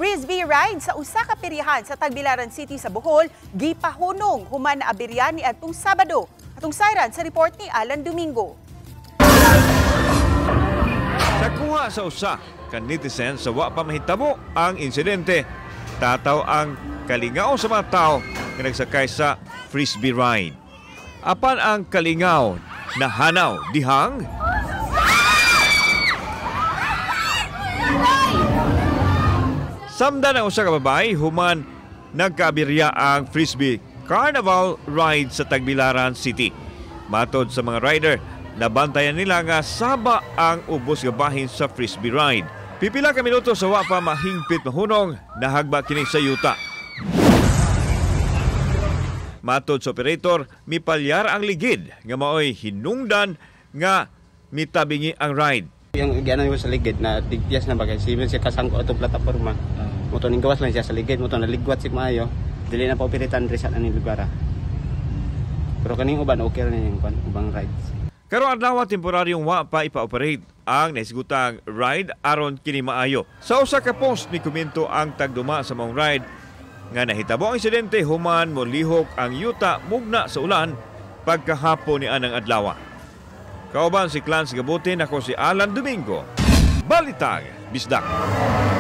Frisbee ride sa usa ka peryahan sa Tagbilaran City sa Bohol gipahunong human naaberya ni adtong Sabado. Atong sayran sa report ni Alan Domingo. Sa kuha sa usa ka netizen sa wa pa mahitabo ang insidente, tataw ang kalingaw sa mga tao nga nagsakay sa frisbee ride. Apan ang kalingaw nahanaw dihang samdan ang usa ka babae human nagkaabirya ang frisbee carnival ride sa Tagbilaran City. Matod sa mga rider, nabantayan nila nga saba ang ubos nga bahin sa frisbee ride. Pipila ka minuto sa wa pa mahingpit mahunong, nahagba kini sa yuta. Matod sa operator, mipalyar ang ligid nga maoy hinungdan nga mitabingi ang ride. Yung gianan ko sa ligid na tigtiyas na bagay, simen siya kasangko atong plataporma. Moto ning gawas lang siya sa ligid, moto naligwat si maayo. Dili na pa operitan diri sa aning lugar. Pero kaning uban okay ra ning kwan, ubang rides. Karong adlaw, temporaryong wa pa ipa-operate ang nahisgutang ride aron kini maayo. Sa usa ka post ni komento ang tagduma sa maong ride nga nahitabo ang insidente human molihok ang yuta mugna sa ulan pagkahapon ni anang adlaw. Kauban si Clans Gabutin, ako si Alan Domingo. Balitang Bisdak.